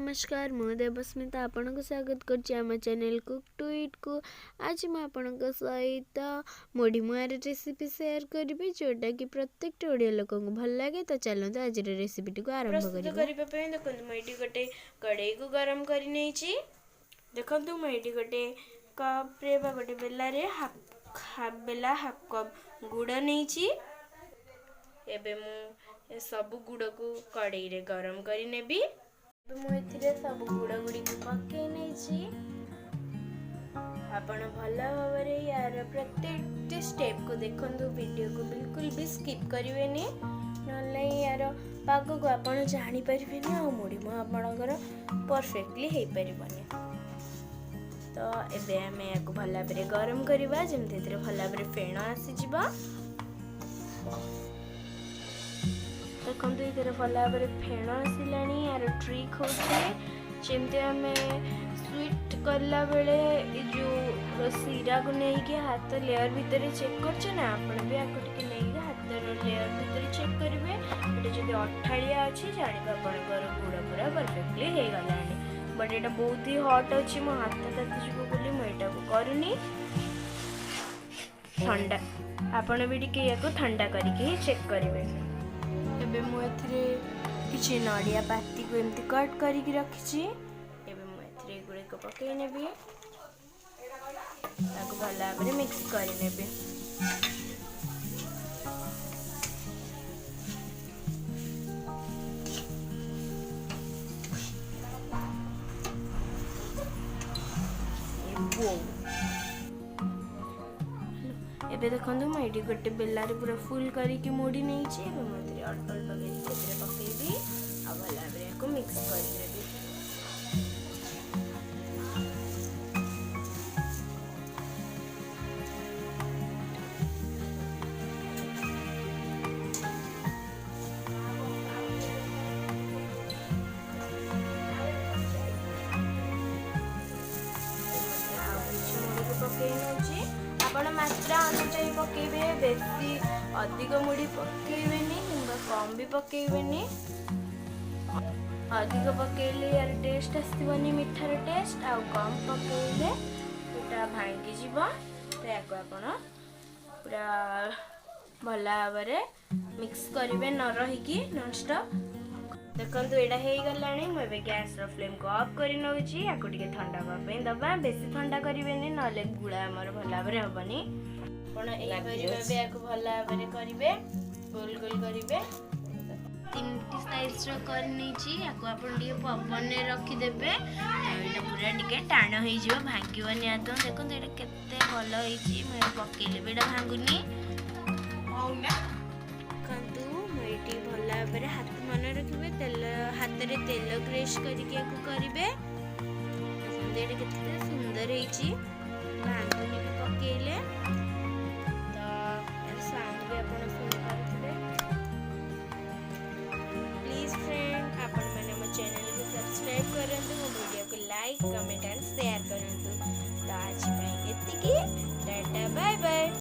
ନମସ୍କାର, ମୁଁ ଦେବସ୍ମିତା ଆପଣଙ୍କୁ ସ୍ୱାଗତ କରୁଛି ଆମ ଚ୍ୟାନେଲ୍ କୁକ୍ ଟୁ ଇଟ୍କୁ। ଆଜି ମୁଁ ଆପଣଙ୍କ ସହିତ ମୁଢ଼ି ମୁଆଁର ରେସିପି ସେୟାର କରିବି, ଯେଉଁଟାକି ପ୍ରତ୍ୟେକଟି ଓଡ଼ିଆ ଲୋକଙ୍କୁ ଭଲ ଲାଗେ। ତ ଚାଲନ୍ତୁ, ଆଜିର ରେସିପିଟିକୁ ଆରମ୍ଭ ପ୍ରସ୍ତୁତ କରିବା। କରିବା ପାଇଁ ଦେଖନ୍ତୁ, ମୁଁ ଏଇଠି ଗୋଟେ କଡ଼େଇକୁ ଗରମ କରି ନେଇଛି। ଦେଖନ୍ତୁ, ମୁଁ ଏଇଠି ଗୋଟେ କପ୍ରେ ବା ଗୋଟେ ବେଲାରେ ହାଫ୍ ହାଫ୍ ବେଲା, ହାଫ୍ କପ୍ ଗୁଡ଼ ନେଇଛି। ଏବେ ମୁଁ ସବୁ ଗୁଡ଼କୁ କଡ଼େଇରେ ଗରମ କରି ନେବି। ଏବେ ମୁଁ ଏଥିରେ ସବୁ ଗୁଡ଼ ଗୁଡ଼ିକୁ ପକେଇ ନେଇଛି। ଆପଣ ଭଲ ଭାବରେ ୟାର ପ୍ରତ୍ୟେକଟି ଷ୍ଟେପ୍କୁ ଦେଖନ୍ତୁ, ଭିଡ଼ିଓକୁ ବିଲକୁଲ ବି ସ୍କିପ୍ କରିବେନି, ନହେଲେ ନାହିଁ ୟାର ପାଗକୁ ଆପଣ ଜାଣିପାରିବେନି ଆଉ ମୁଢ଼ି ମୁଆଁ ଆପଣଙ୍କର ପରଫେକ୍ଟଲି ହେଇପାରିବନି। ତ ଏବେ ଆମେ ୟାକୁ ଭଲ ଭାବରେ ଗରମ କରିବା, ଯେମିତି ଏଥିରେ ଭଲ ଭାବରେ ଫେଣ ଆସିଯିବ। ଦେଖନ୍ତୁ, ଏଥିରେ ଭଲ ଭାବରେ ଫେଣ ଆସିଲାଣି। ୟାର ଟ୍ରିକ୍ ହେଉଛି, ଯେମିତି ଆମେ ସୁଇଟ୍ କଲା ବେଳେ ଏ ଯେଉଁ ଶିରାକୁ ନେଇକି ହାତ ଲେୟର୍ ଭିତରେ ଚେକ୍ କରୁଛେ ନା, ଆପଣ ବି ୟାକୁ ଟିକେ ନେଇକି ହାତର ଲେୟର୍ ଭିତରେ ଚେକ୍ କରିବେ। ଏଇଟା ଯଦି ଅଠାଳିଆ ଅଛି, ଜାଣିବେ ଆପଣଙ୍କର ଗୁଡ଼ ପୁରା ପରଫେକ୍ଟଲି ହେଇଗଲାଣି। ବଟ୍ ଏଇଟା ବହୁତ ହି ହଟ୍ ଅଛି, ମୋ ହାତ ତାତିଯିବ ବୋଲି ମୁଁ ଏଇଟାକୁ କରୁନି। ଥଣ୍ଡା, ଆପଣ ବି ଟିକେ ୟାକୁ ଥଣ୍ଡା କରିକି ହିଁ ଚେକ୍ କରିବେ। ଏବେ ମୁଁ ଏଥିରେ କିଛି ନଡ଼ିଆ ପାତିକୁ ଏମିତି କଟ୍ କରିକି ରଖିଛି। ଏବେ ମୁଁ ଏଥିରେ ଏଗୁଡ଼ିକ ପକାଇ ନେବି, ତାକୁ ଭଲ ଭାବରେ ମିକ୍ସ କରିନେବି। ବୋଉ, ଏବେ ଦେଖନ୍ତୁ, ମୁଁ ଏଇଠି ଗୋଟେ ବେଲାରେ ପୁରା ଫୁଲ୍ କରିକି ମୁଢ଼ି ନେଇଛି। ଏବେ ମୁଁ ଏଥିରେ ଅଳ୍ପ ଅଳ୍ପ କରିକି ଏଥିରେ ପକାଇବି ଆଉ ଭଲ ଭାବରେ ୟାକୁ ମିକ୍ସ କରିନେବି। ଆଉ କିଛି ମୁଢ଼ିକୁ ପକାଇ ନେଉଛି। ଆପଣ ମାତ୍ରା ଅନୁଯାୟୀ ପକାଇବେ, ବେଶୀ ଅଧିକ ମୁଢ଼ି ପକାଇବେନି କିମ୍ବା କମ୍ ବି ପକାଇବେନି। ଅଧିକ ପକାଇଲେ ୟାର ଟେଷ୍ଟ ଆସିବନି, ମିଠାର ଟେଷ୍ଟ, ଆଉ କମ୍ ପକାଇଲେ ଏଇଟା ଭାଙ୍ଗିଯିବ। ତ ୟାକୁ ଆପଣ ପୁରା ଭଲ ଭାବରେ ମିକ୍ସ କରିବେ, ନ ରହିକି ନନଷ୍ଟପ୍। ଦେଖନ୍ତୁ, ଏଇଟା ହେଇଗଲାଣି। ମୁଁ ଏବେ ଗ୍ୟାସ୍ର ଫ୍ଲେମ୍କୁ ଅଫ୍ କରି ନେଉଛି। ୟାକୁ ଟିକେ ଥଣ୍ଡା ହେବା ପାଇଁ ଦେବା। ବେଶୀ ଥଣ୍ଡା କରିବେନି, ନହେଲେ ଗୁଳା ଆମର ଭଲ ଭାବରେ ହେବନି। ଆପଣ ଏହିପରି ଭାବେ ୟାକୁ ଭଲ ଭାବରେ କରିବେ, ଗୋଲ ଗୋଲ କରିବେ। ତିନିଟି ସାଇଜ୍ର କରି ନେଇଛି। ୟାକୁ ଆପଣ ଟିକେ ପବନରେ ରଖିଦେବେ, ଆଉ ଏଇଟା ପୁରା ଟିକେ ଟାଣ ହେଇଯିବ, ଭାଙ୍ଗିବନି ଆଦୌ। ଦେଖନ୍ତୁ, ଏଇଟା କେତେ ଭଲ ହେଇଛି। ମୁଁ ଏବେ ପକେଇଲେ ବି ଏଇଟା ଭାଙ୍ଗୁନି। ଦେଖନ୍ତୁ, ମୁଁ ଏଇଠି ଭଲ ଭାବରେ ହାତ, ମନେ ରଖିବେ, ତେଲ, ହାତରେ ତେଲ ଗ୍ରେସ୍ କରିକି ୟାକୁ କରିବେ। ଦେଖନ୍ତୁ, ଏଇଟା କେତେ ସୁନ୍ଦର ହେଇଛି, ଭାଙ୍ଗୁନି ବି ପକେଇଲେ। ତ ଏର ସାଉଣ୍ଡ ବି ଆପଣ ଶୁଣି